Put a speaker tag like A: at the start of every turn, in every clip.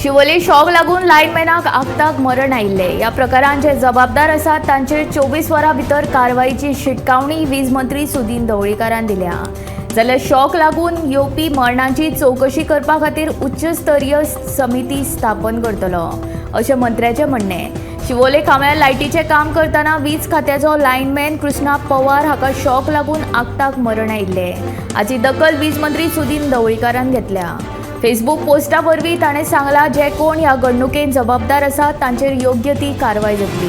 A: Siolim shock लागून लायनमॅनाक आगताक मरण आयिल्लें. ह्या प्रकारान जे जबाबदार आसात तांचेर 24 वरां भितर कारवायची शिटकावणी वीज मंत्री सुदीन ढवळीकारान दिल्या. जाल्यार शॉक लागून येवपी मरणांची चवकशी करपा खातीर उच्चस्तरीय समिती स्थापन करतलो अशें मंत्र्याचें म्हणणें. शिवोले खांब्यार लायटीचें काम करतना वीज खात्याचो लायनमॅन कृष्णा पवार हाका शॉक लागून आगताक मरण आयिल्लें. हाची दखल वीज मंत्री सुदीन ढवळीकारान घेतल्या. फेसबूक पोस्टा वरवीं ताणें सांगलां, जे कोण ह्या घडणुकेन जबाबदार आसात तांचेर योग्य ती कारवाय जातली.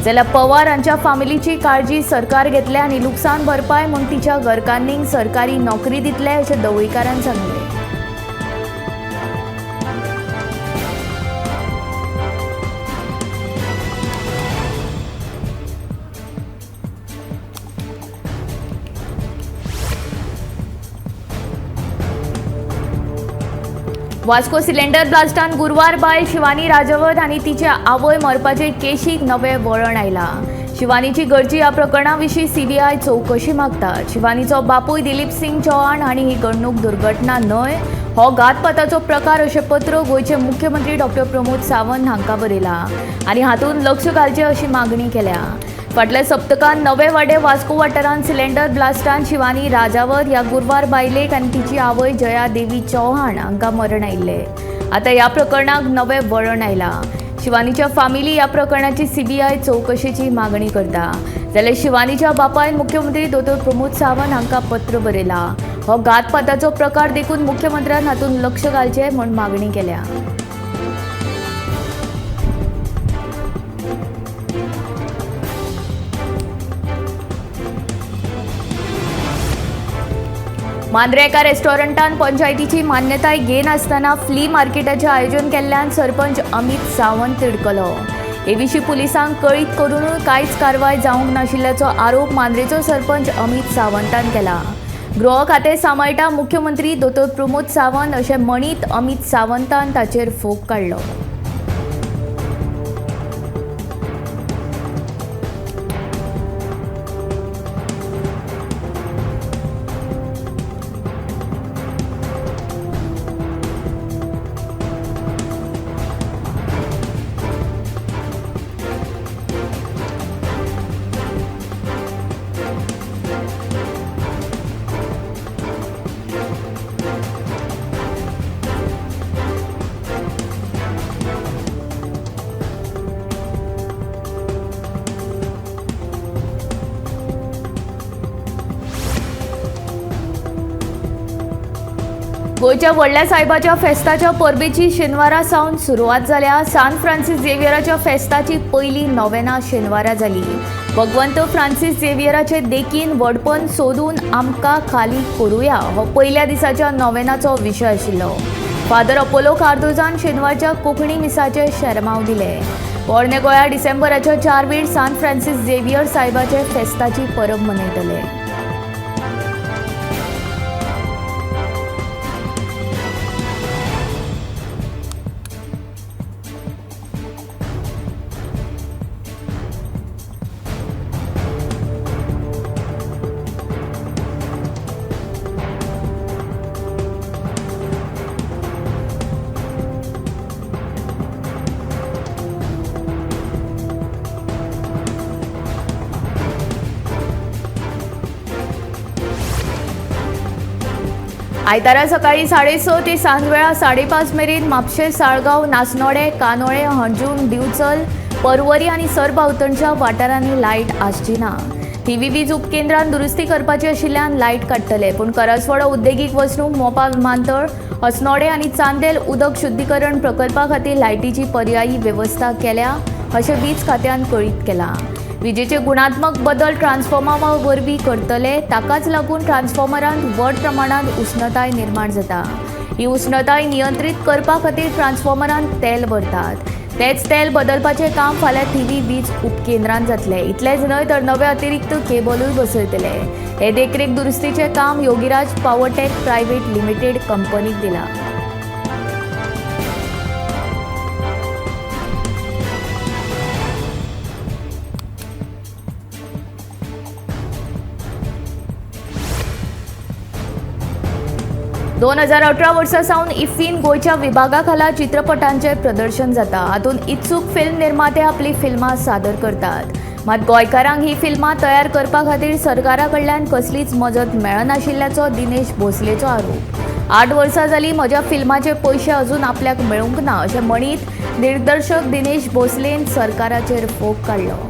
A: जाल्यार पवार हांच्या फामिलीची काळजी सरकार घेतले आनी लुकसाण भरपाय म्हूण तिच्या घरकान्नींक सरकारी नोकरी दितले अशें ढवळीकारान सांगलें. वास्को सिलेंडर ब्लास्टान गुरवार बायल शिवानी राजावत आनी तिचे आवय मरपाचे केशीक नवें वळण आयलां. शिवानीची घरची ह्या प्रकरणा विशीं सीबीआय चवकशी मागता. शिवानीचो बापूय दिलीप सिंग चौहान हांणी ही घडणूक दुर्घटना न्हय, हो घातपाताचो प्रकार अशें पत्र गोंयचे मुख्यमंत्री डॉक्टर प्रमोद सावंत हांकां बरयलां आनी हातूंत लक्ष घालचें अशी मागणी केल्या. फाटल्या सप्तकांत नवे वाडे वास्को वाठारांत सिलेंडर ब्लास्टान शिवानी राजावत ह्या गुरवार बायलेक आनी तिची आवय जया देवी चौहान हांकां मरण आयिल्लें. आतां ह्या प्रकरणाक नवें वळण आयलां. शिवानीच्या फामिली ह्या प्रकरणाची सीबीआय चवकशेची मागणी करता. जाल्यार शिवानीच्या बापायन मुख्यमंत्री दोतोर प्रमोद सावंत हांकां पत्र बरयलां. हो घातपाताचो प्रकार देखून मुख्यमंत्र्यान हातूंत लक्ष घालचें म्हूण मागणी केल्या. मांद्रे एका रेस्टॉरंटान पंचायतीची मान्यताय घेनासतना फ्ली मार्केटाचें आयोजन केल्ल्यान सरपंच अमित सावंत तिडकलो. हे विशीं पुलिसांक कळीत करूनूय कांयच कारवाय जावंक नाशिल्ल्याचो आरोप मांद्रेचो सरपंच अमित सावंतान केला. गृह खातें सांबाळटा मुख्यमंत्री दोतोर प्रमोद सावंत अशें म्हणीत अमित सावंतान ताचेर फोग काडलो. गोंयच्या व्हडल्या सायबाच्या फेस्ताच्या परबेची शेनवारा सावन सुरवात जाल्या. सान फ्रांसीस झेवियराच्या फेस्ताची पयली नोवेना शेनवारा जाली. भगवंत फ्रांसीस झेवियराचे देखीन व्हडपण सोदून आमकां खाली करुया हो पयल्या दिसाच्या नोवेनाचो विशय आशिल्लो. फादर अपोलो कार्दोजान शेनवारच्या कोंकणी मिसाचे शेरमाव दिले. पोरणे गोंया डिसेंबराच्या 4 वीर सान फ्रांसीस झेवियर सायबाचे फेस्ताची परब मनयतले. आयतारा सकाळी 6:30 ते सांजवेळा 5:30 मेरेन म्हापशें, साळगांव, नासनोडे, कानोळे, हणजूण, दिवचल, परवरी आनी सरभोंवतणच्या वाठारांनी लायट आसची ना. थिवी वीज उपकेंद्रान दुरुस्ती करपाची आशिल्ल्यान लायट काडटले, पूण करासवाडो उद्देगीक वसणूक, मोपा विमानतळ, अस्नोडे आनी चांदेल उदक शुद्धीकरण प्रकल्पा खातीर लायटीची पर्यायी वेवस्था केल्या अशें वीज खात्यान कळीत केलां. विजेचे गुणात्मक बदल ट्रान्सफॉर्मरा वरवीं करतले, ताकाच लागून ट्रान्सफॉर्मरांत व्हड प्रमाणांत उष्णताय निर्माण जाता. ही उष्णताय नियंत्रीत करपा खातीर ट्रान्सफॉर्मरांत तेल भरतात. तेच तेल बदलपाचें काम फाल्यां थिवी वीज उपकेंद्रांत जातलें. इतलेंच न्हय तर नवे अतिरिक्त केबलूय बसयतले. हे देखरेख दुरुस्तीचें काम योगीराज पॉवरटेक प्रायव्हेट लिमिटेड कंपनीक दिलां. 2018 वर्सा सावन इफ्फीन गोंयच्या विभागा खाला चित्रपटांचें प्रदर्शन जाता. हातूंत इत्सूक फिल्म निर्माते आपली फिल्मां सादर करतात. मात गोंयकारांक ही फिल्मां तयार करपा खातीर सरकारा कडल्यान कसलीच मजत मेळनाशिल्ल्याचो दिनेश भोसलेचो आरोप. 8 वर्सां जाली म्हज्या फिल्माचे पयशे अजून आपल्याक मेळूंक ना अशें म्हणीत दिग्दर्शक दिनेश भोसलेन सरकाराचेर फोग काडलो.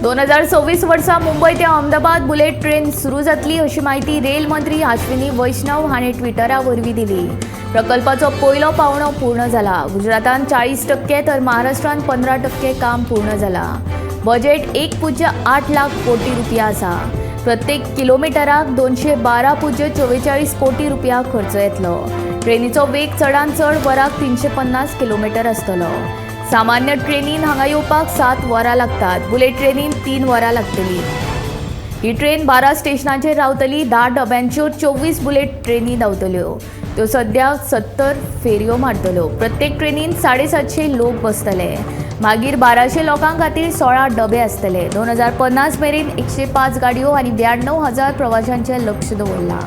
A: 2026 वर्सा मुंबय ते अहमदाबाद बुलेट ट्रेन सुरू जातली अशी म्हायती रेल मंत्री अश्विनी वैष्णव हांणी ट्विटरा वरवीं दिली. प्रकल्पाचो पयलो पावंडो पूर्ण जाला. गुजरातान 40% तर महाराष्ट्रान 15% काम पूर्ण जाला. बजेट 1.8 लाख कोटी रुपया आसा. प्रत्येक किलोमिटराक 212.44 कोटी रुपया खर्च येतलो. ट्रेनीचो वेग चडांत चड वराक 350 किलोमिटर आसतलो. सामान्य ट्रेनीन हांगा येवपाक 7 वरां लागतात. बुलेट ट्रेनीन 3 वरां लागतली. ही ट्रेन 12 स्टेशनांचेर रावतली. 10 डब्यांच्यो 24 बुलेट ट्रेनी धांवतल्यो. त्यो सद्या 70 फेरयो मारतल्यो. प्रत्येक ट्रेनीन 750 लोक बसतले. मागीर 1200 लोकां खातीर 16 डबे आसतले. 2050 मेरेन 105 गाडयो आनी 92,000 प्रवाशांचें लक्ष दवरलां.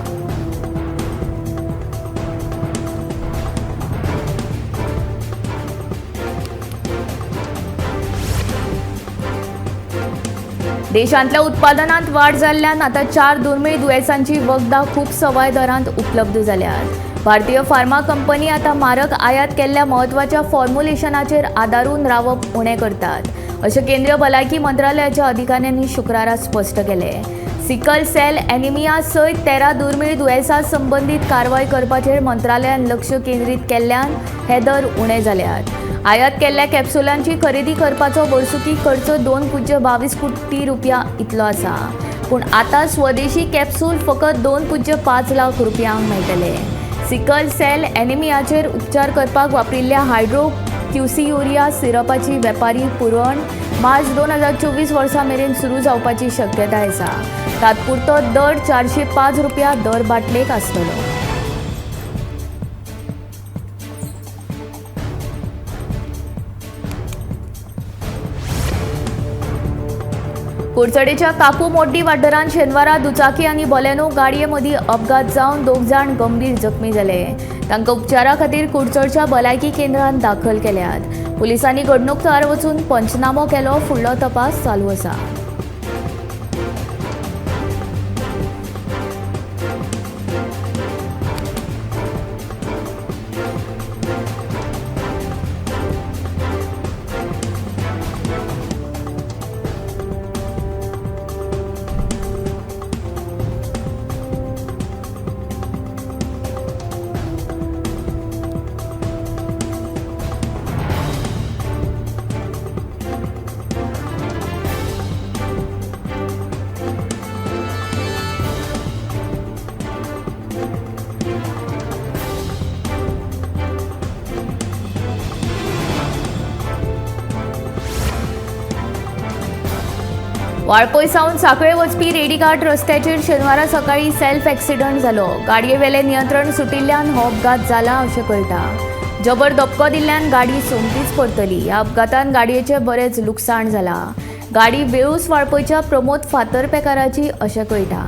A: देशांतल्या उत्पादनांत वाड जाल्ल्यान आतां 4 दुर्मीळ दुयेंसांची वखदां खूब सवाय दरांत उपलब्ध जाल्यात. भारतीय फार्मा कंपनी आतां मारक आयात केल्ल्या म्हत्वाच्या फॉर्म्युलेशनाचेर आदारून रावप उणें करतात अशें केंद्रीय भलायकी मंत्रालयाच्या अधिकाऱ्यांनी शुक्रारा स्पश्ट केलें. सिकल सेल एनिमिया सयत 13 दुर्मीळ दुयेंसां संबंदीत कारवाय करपाचेर मंत्रालयान लक्ष केंद्रीत केल्ल्यान हे दर उणे जाल्यात. आयात केल्ल्या कॅप्सुलांची खरेदी करपाचो वर्सुकी खर्च 2.22 कोटी रुपया इतलो आसा. पूण आतां स्वदेशी कॅप्सूल फकत 2.5 लाख रुपयांक मेळटले. सिकल सेल एनिमियाचेर उपचार करपाक वापरिल्ल्या हायड्रोक्युसियुरिया सिरपाची वेपारी पुरवण मार्च 2024 वर्सा मेरेन सुरू जावपाची शक्यताय आसा. तात्पुरतो दर 405 रुपया दर बाटलेक आसतलो. कुडचडेच्या काकू मोड्डी वाठारांत शेनवारा दुचाकी आनी बोलेनो गाडये मदीं अपघात जावन 2 जाण गंभीर जखमी जाले. तांकां उपचारा खातीर कुडचडच्या भलायकी केंद्रांत दाखल केल्यात. पुलिसांनी घडणूक थळार वचून पंचनामो केलो. फुडलो तपास चालू आसा. वाळपय सावन सांखळे वचपी रेडीघाट रस्त्याचेर शेनवारा सकाळी सेल्फ एक्सिडंट जालो. गाडयेवेलें नियंत्रण सुटिल्ल्यान हो अपघात जाला अशें कळटा. जबर धपको दिल्ल्यान गाडी सोमतीच परतली. ह्या अपघातान गाडयेचें बरेंच लुकसाण जालां. गाडी वेळूस वाळपयच्या प्रमोद फातर्पेकाराची अशें कळटा.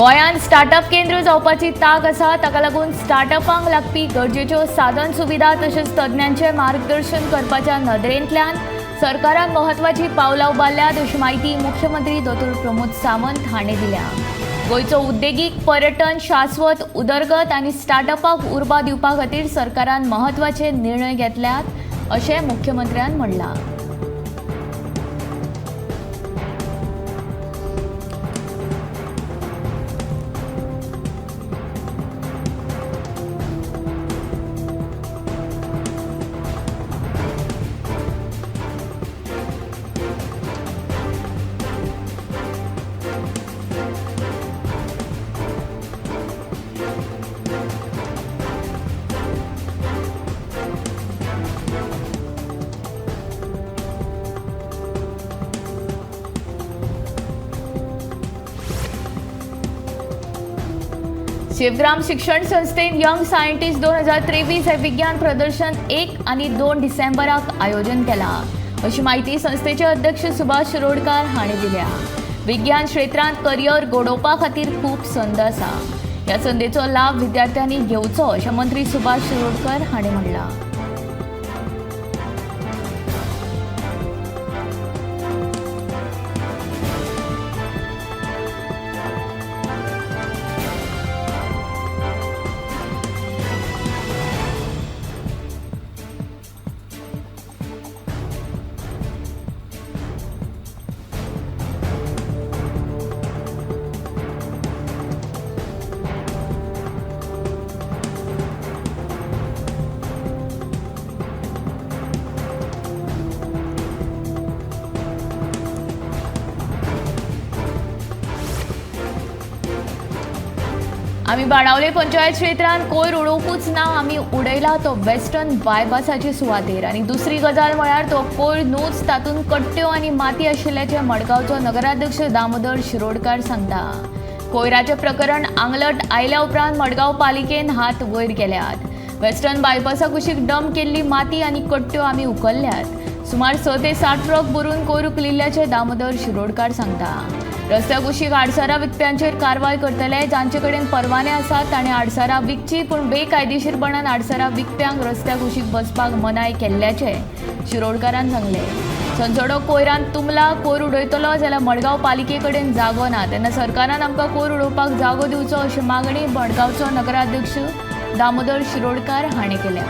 A: गोंयांत स्टार्टअप केंद्र जावपाची तांक आसा, ताका लागून स्टार्टअपांक लागपी गरजेच्यो साधन सुविधा तशेंच तज्ञांचें मार्गदर्शन करपाच्या नदरेंतल्यान सरकारान म्हत्वाची पावलां उबारल्यात अशी म्हायती मुख्यमंत्री दोतोर प्रमोद सावंत हांणी दिल्या। गोंयचो उद्देगीक पर्यटन शाश्वत उदरगत आनी स्टार्टअपाक उर्बा दिवपा खातीर सरकारान म्हत्वाचे निर्णय घेतल्यात अशें मुख्यमंत्र्यान म्हणलां। शिवग्राम शिक्षण संस्थेन यंग सायंटिस्ट 2023 हे विज्ञान प्रदर्शन 1 आनी 2 डिसेंबराक आयोजन केलां अशी म्हायती संस्थेचे अध्यक्ष सुभाष शिरोडकार हांणी दिल्या। विज्ञान क्षेत्रांत करियर घडोवपा खातीर खूब संद आसा, ह्या संदेचो लाभ विद्यार्थ्यांनी घेवचो अशें मंत्री सुभाष शिरोडकर हांणी म्हणलां। आमी बाणावले पंचायत क्षेत्रांत कोयर उडोवपूच ना, आमी उडयला तो वेस्टर्न बायपासाचे सुवातेर। आनी दुसरी गजाल म्हळ्यार तो कोयर न्हूच, तातूंत कट्ट्यो आनी माती आशिल्ल्याचें मडगांवचो नगराध्यक्ष दामोदर शिरोडकार सांगता। कोयराचें प्रकरण आंगलट आयल्या उपरांत मडगांव पालिकेन हात वयर केल्यात। वेस्टर्न बायपासा कुशीक डंप केल्ली माती आनी कट्ट्यो आमी उखल्ल्यात। सुमार 6 ते 7 ट्रक भरून कोयर उखलिल्ल्याचें दामोदर शिरोडकार सांगता। रस्त्या कुशीक आडसरां विकप्यांचेर कारवाय करतले, जांचे कडेन परवाने आसात ताणें आडसरां विकची, पूण बेकायदेशीरपणान आडसरां विकप्यांक रस्त्या कुशीक बसपाक मनाय केल्ल्याचें शिरोडकारान सांगलें। संसडो कोयरान तुंबला, कोयर उडयतलो जाल्यार मडगांव पालिके कडेन जागो ना, तेन्ना सरकारान आमकां कोयर उडोवपाक जागो दिवचो अशी मागणी मडगांवचो नगराध्यक्ष दामोदर शिरोडकार हांणी केल्या।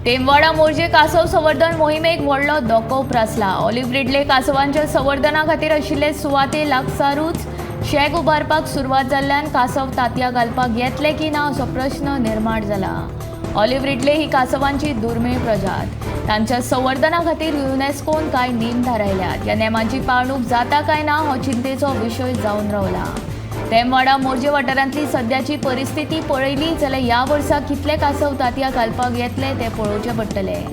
A: तेमवाडा मोरजे कासव संवर्धन मोहिमेक व्हडलो धोको उप्रासला। ऑलिव्ह रिडले कासवांच्या संवर्धना खातीर आशिल्ले सुवाते लागसारूच शॅक उबारपाक सुरवात जाल्ल्यान कासव तांतयां घालपाक येतले की ना असो प्रश्न निर्माण जाला। ऑलिव्ह रिडले ही कासवांची दुर्मीळ प्रजात, तांच्या संवर्धना खातीर युनेस्कोन कांय नेम थारायल्यात। ह्या नेमांची पाळणूक जाता काय ना हो चिंतेचो विशय जावन रावला। तेमवाडा मोरजे वाठारांतली सद्याची परिस्थिती पळयली जाल्यार ह्या वर्सा कितले कासव तांतयां घालपाक येतले ते पळोवचें पडटलें।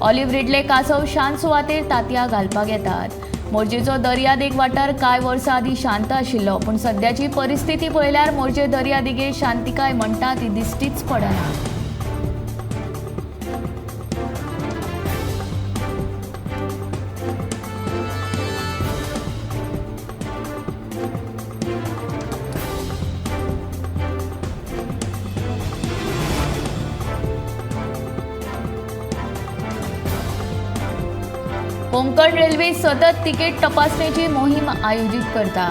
A: ऑलिव्ह रिडले कासव शांत सुवातेर तांतयां घालपाक येतात। मोरजेचो दर्यादेग वाठार कांय वर्सां आदीं शांत आशिल्लो, पूण सद्याची परिस्थिती पळयल्यार मोरजे दर्यादेगेर शांतिकाय म्हणटा ती दिश्टीच पडना। कोंकण रेल्वे सतत तिकीट तपासणेची मोहीम आयोजीत करता।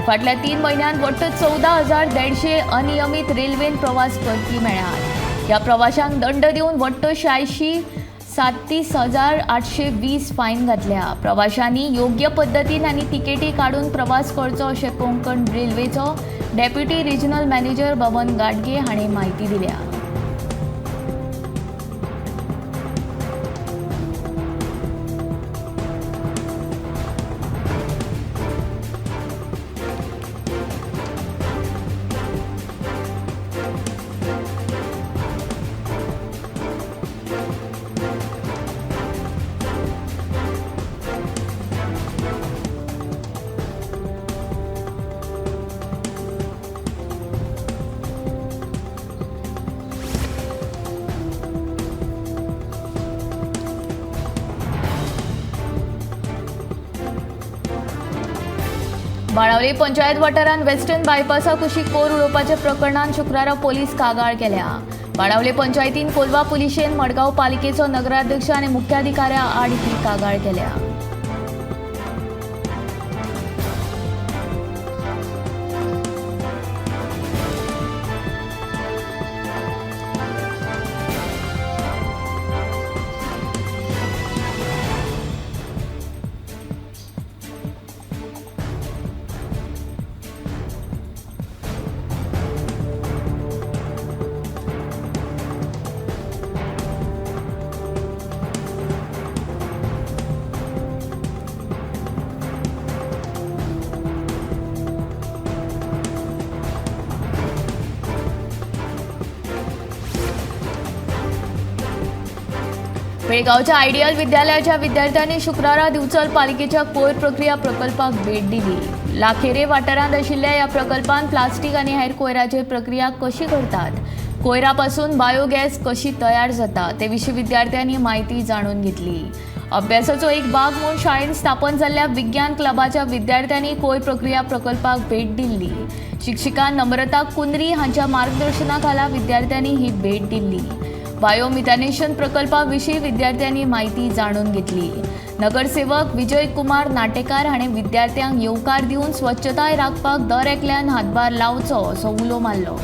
A: फाटल्या 3 म्हयन्यांत वट्ट 14,150 अनियमीत रेल्वेन प्रवास करपी मेळ्ळ्यात। ह्या प्रवाशांक दंड दिवन वट्ट 86,37,820 फायन घातल्या। प्रवाशांनी योग्य पद्दतीन आनी तिकेटी काडून प्रवास करचो अशें कोंकण रेल्वेचो deputy regional manager Baban Gadge हांणी म्हायती दिल्या। बाणावली पंचायत वाठारांत वेस्टर्न बायपासा कुशीक कोर उडोवपाच्या प्रकरणांत शुक्रारा पोलीस कागाळ केल्या. बाणावले पंचायतीन कोलवा पुलिशेन मडगांव पालिकेचो नगराध्यक्ष आनी मुख्याधिकाऱ्या आड ही कागाळ केल्या. बेळगावच्या आयडियल विद्यालयाच्या विद्यार्थ्यांनी शुक्रारा दिवचल पालिकेच्या कोयर प्रक्रिया प्रकल्पाक भेट दिली. लाखेरे वाठारांत आशिल्ल्या ह्या प्रकल्पांत प्लास्टीक आनी हेर कोयराचेर प्रक्रिया कशी करतात, कोयरापासून बायोगॅस कशी तयार जाता ते विशीं विद्यार्थ्यांनी म्हायती जाणून घेतली. अभ्यासाचो एक भाग म्हूण शाळेंत स्थापन जाल्ल्या विज्ञान क्लबाच्या विद्यार्थ्यांनी कोयर प्रक्रिया प्रकल्पाक भेट दिल्ली. शिक्षिका नम्रता कुंद्री हांच्या मार्गदर्शना खाला विद्यार्थ्यांनी ही भेट दिल्ली. बायोमिथॅनेशन प्रकल्पाविशीं विद्यार्थ्यांनी म्हायती जाणून घेतली. नगरसेवक विजय कुमार नाटेकार हाणें विद्यार्थ्यांक येवकार दिवन स्वच्छताय राखपाक दर एकल्यान हातभार लावचो असो उलो मारलो.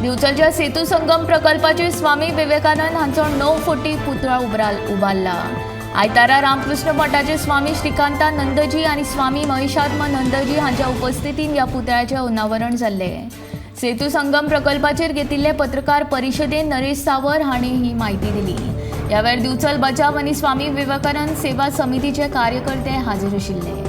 A: दिवचलच्या सेतू संगम प्रकल्पाचेर स्वामी विवेकानंद हांचो 9 फुटी पुतळा उबारला. आयतारा रामकृष्ण मठाचे स्वामी श्रीकांतानंदजी आनी स्वामी महेशात्मानंदजी हांच्या उपस्थितीन ह्या पुतळ्याचें अनावरण जाल्लें. सेतू संगम प्रकल्पाचेर घेतिल्ले पत्रकार परिशदेन नरेश सावर हांणी ही म्हायती दिली. ह्या वेळार दिवचल बचाव आनी स्वामी विवेकानंद सेवा समितीचे कार्यकर्ते हाजीर आशिल्ले.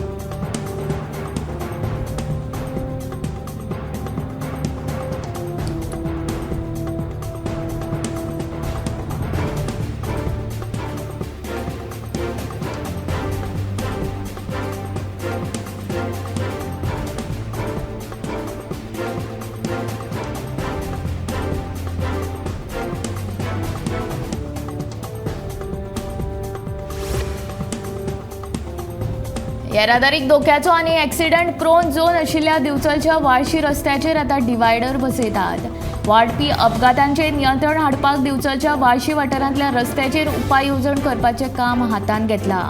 A: येरादारीक धोक्याचो आनी एक्सिडंट प्रोन झोन आशिल्ल्या दिवचलच्या वाळशी रस्त्याचेर आतां डिवायडर बसयतात. वाडपी अपघातांचेर नियंत्रण हाडपाक दिवचलच्या वाळशी वाठारांतल्या रस्त्याचेर उपाय येवजण करपाचें काम हातांत घेतलां.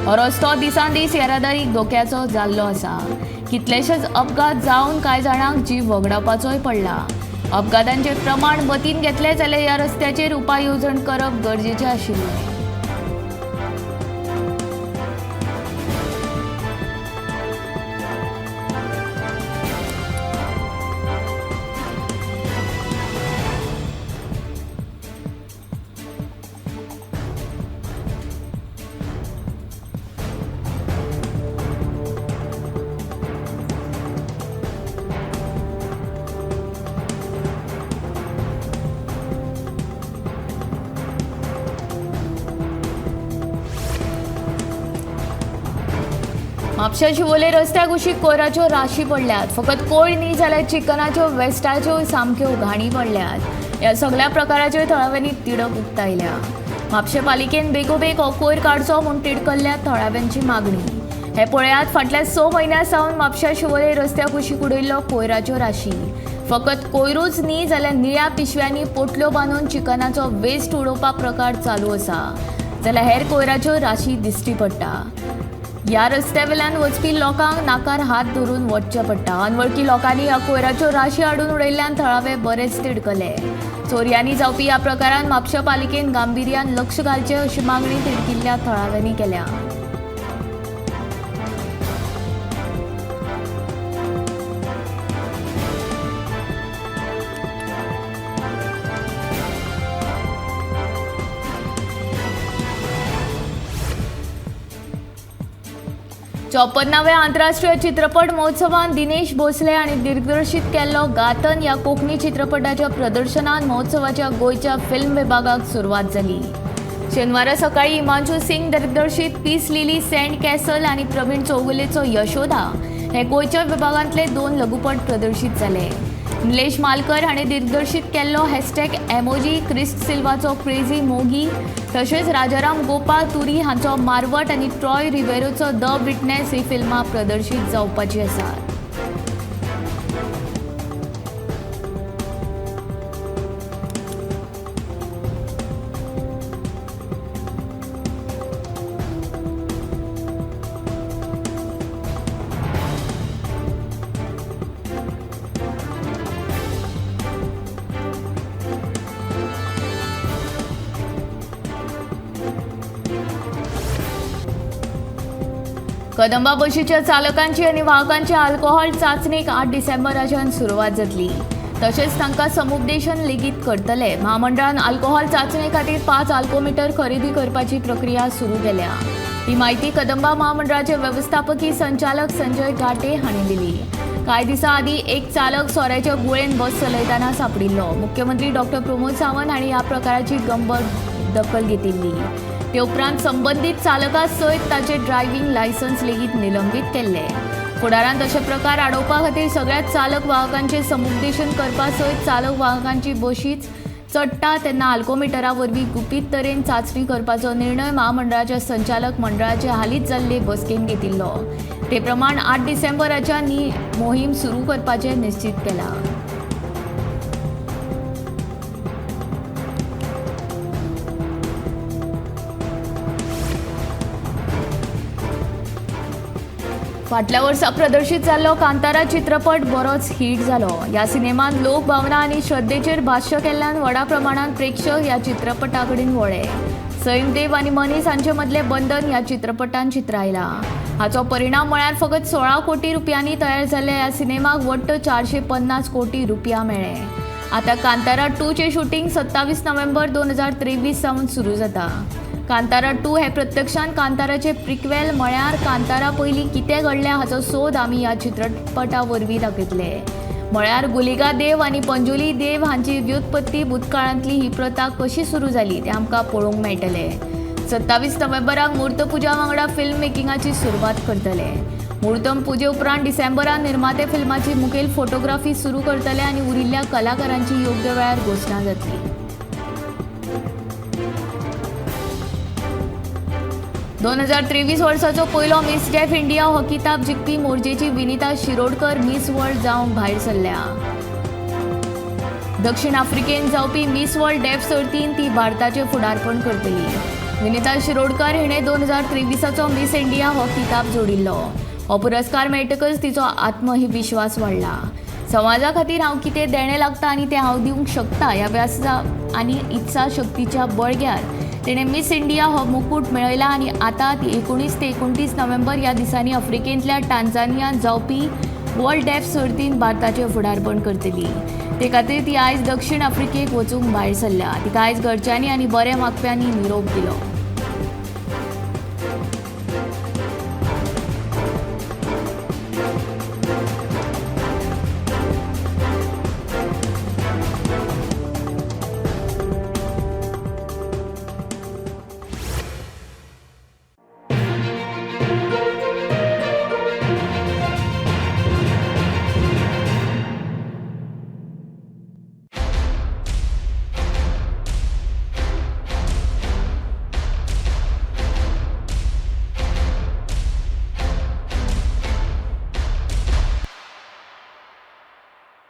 A: हो रस्तो दिसान दीस येरादारीक धोक्याचो जाल्लो आसा. कितलेशेच अपघात जावन कांय जाणांक जीव वगडावपाचोय पडला. अपघातांचें प्रमाण मतीन घेतलें जाल्यार ह्या रस्त्याचेर उपाय येवजण करप गरजेचें आशिल्लें. म्हापशा शिवोले रस्त्या कुशीक कोयराच्यो राशी पडल्यात. फकत कोयर न्ही जाल्यार चिकनाच्यो वेस्टाच्यो सामक्यो घाणी पडल्यात. ह्या सगळ्या प्रकाराचेर थळाव्यांनी तिडक उक्तायल्या. म्हापशें पालिकेन बेगोबेग हो कोयर काडचो म्हूण तिडकल्ल्या थळाव्यांची मागणी. हे पळयात फाटल्या 6 म्हयन्यां सावन म्हापशा शिवोले रस्त्या कुशीक उडयल्लो कोयराच्यो राशी. फकत कोयरूच न्ही जाल्यार निळ्या पिशव्यांनी पोटल्यो बांदून चिकनाचो वेस्ट उडोवपा प्रकार चालू आसा. जाल्यार हेर कोयराच्यो राशी दिश्टी पडटा. ह्या रस्त्या वेल्यान वचपी लोकांक नाकार हात धरून वचचें पडटा. अनवळखी लोकांनी ह्या कोयराच्यो राशी हाडून उडयल्ल्यान थळावे बरेच तिडकले. चोरयांनी जावपी ह्या प्रकारान म्हापशें पालिकेन गांभिर्यान लक्ष घालचें अशी मागणी तिडकिल्ल्या थळाव्यांनी केल्या. 54व्या आंतरराष्ट्रीय चित्रपट महोत्सवान दिनेश भोसले हांणी दिग्दर्शीत केल्लो गातन ह्या कोंकणी चित्रपटाच्या प्रदर्शनान महोत्सवाच्या गोंयच्या फिल्म विभागाक सुरवात जाली. शेनवारा सकाळी हिमांशू सिंग दिग्दर्शीत पीस लिली सँड कॅसल आनी प्रवीण चौगुलेचो यशोदा हे गोंयच्या विभागांतले 2 लघुपट प्रदर्शीत जाले. निलेश मालकर हाणें दिग्दर्शीत केल्लो हॅशटॅग एमोजी, क्रिस्ट सिल्वाचो क्रेझी मोगी, तशेंच राजाराम गोपाळ तुरी हांचो मारवट आनी ट्रॉय रिवेरोचो the witness ही फिल्मां प्रदर्शीत जावपाची आसात. कदंबा बशीच्या चालकांची आनी वाहकांची अल्कोहोल चांचणेक 8 डिसेंबराच्यान सुरवात जातली. तशेंच तांकां समुपदेशन लेगीत करतले. म्हामंडळान अल्कोहोल चांचणे खातीर 5 अल्कोमिटर खरेदी करपाची प्रक्रिया सुरू केल्या. ही माहिती कदंबा म्हामंडळाचे वेवस्थापकी संचालक संजय घाटे हांणी दिली. कांय दिसां आदीं एक चालक सोऱ्याच्या गुळेन बस चलयतना सांपडिल्लो. मुख्यमंत्री डॉक्टर प्रमोद सावंत हांणी ह्या प्रकाराची गंभीर दखल घेतिल्ली. ते उपरांत संबंदीत चालका सयत ताचे ड्रायव्हिंग लायसन्स लेगीत निलंबीत केल्ले. फुडारांत अशे प्रकार आडोवपा खातीर सगळ्या चालक वाहकांचे समुपदेशन करपा सयत चालक वाहकांची बशीच चडटा तेन्ना अल्कोमिटरा वरवीं गुपीत तरेन चांचणी करपाचो निर्णय म्हामंडळाच्या संचालक मंडळाचे हालींच जाल्ले बसकेंत घेतिल्लो. ते प्रमाण 8 डिसेंबराच्या ही मोहीम सुरू करपाचें निश्चीत केलां. फाटल्या वर्सा प्रदर्शीत जाल्लो कांतारा चित्रपट बरोच हिट जालो. ह्या सिनेमांत लोक भावना आनी श्रद्धेचेर भाश्य केल्ल्यान व्हडा प्रमाणांत प्रेक्षक ह्या चित्रपटा कडेन वळ्ळे. सैमदेव आनी मनीस हांचे मदलें बंधन ह्या चित्रपटान चित्रायलां. हाचो परिणाम म्हळ्यार फकत 16 कोटी रुपयांनी तयार जाल्ल्या ह्या सिनेमाक वट्ट 450 कोटी रुपया मेळ्ळे. आतां कांतारा 2चें शुटींग 27 नोव्हेंबर 2023 सावन सुरू जाता. कांतारा 2 हे प्रत्यक्षान कांताराचे प्रिक्वेल म्हळ्यार कांतारा पयलीं कितें घडलें हाचो सोद आमी ह्या चित्रपटा वरवीं दाखयतले. म्हळ्यार गुलिगा देव आनी पंजुली देव हांची व्युत्पत्ती भूतकाळांतली ही प्रथा कशी सुरू जाली तें आमकां पळोवंक मेळटलें. 27 नोव्हेंबराक मूर्तपुजा वांगडा फिल्म मेकिंगाची सुरवात करतले. मुर्तम पुजे उपरांत डिसेंबरान निर्माते फिल्माची मुखेल फोटोग्राफी सुरू करतले आनी उरिल्ल्या कलाकारांची योग्य वेळार घोशणा जातली. 2023 वर्साचो पयलो मिस डेफ इंडिया हो किताब जिखपी मोरजेची विनिता शिरोडकर मिस वर्ल्ड जावंक भायर सरल्या. दक्षिण आफ्रिकेन जावपी मिस वर्ल्ड डेफ सर्तीन ती भारताचें फुडारपण करतली. विनिता शिरोडकर हिणें 2023चो मिस इंडिया हो किताब जोडिल्लो. हो पुरस्कार मेळटकच तिचो आत्मविश्वास वाडला. समाजा खातीर हांव कितें देणें लागता आनी तें हांव दिवंक शकता ह्या व्यासा आनी इत्सा शक्तीच्या बळग्यार तेणें मिस इंडिया हो मुकूट मेळयला आनी आतां ती 19 ते 29 नोव्हेंबर ह्या दिसांनी आफ्रिकेंतल्या टांझानियांत जावपी वर्ल्ड डेफ सर्तींत भारताचें फुडारपण करतली. ते खातीर ती आयज दक्षिण आफ्रिकेक वचूंक भायर सरल्या. तिका आयज घरच्यांनी आनी बरें मागप्यांनी निरोप दिलो.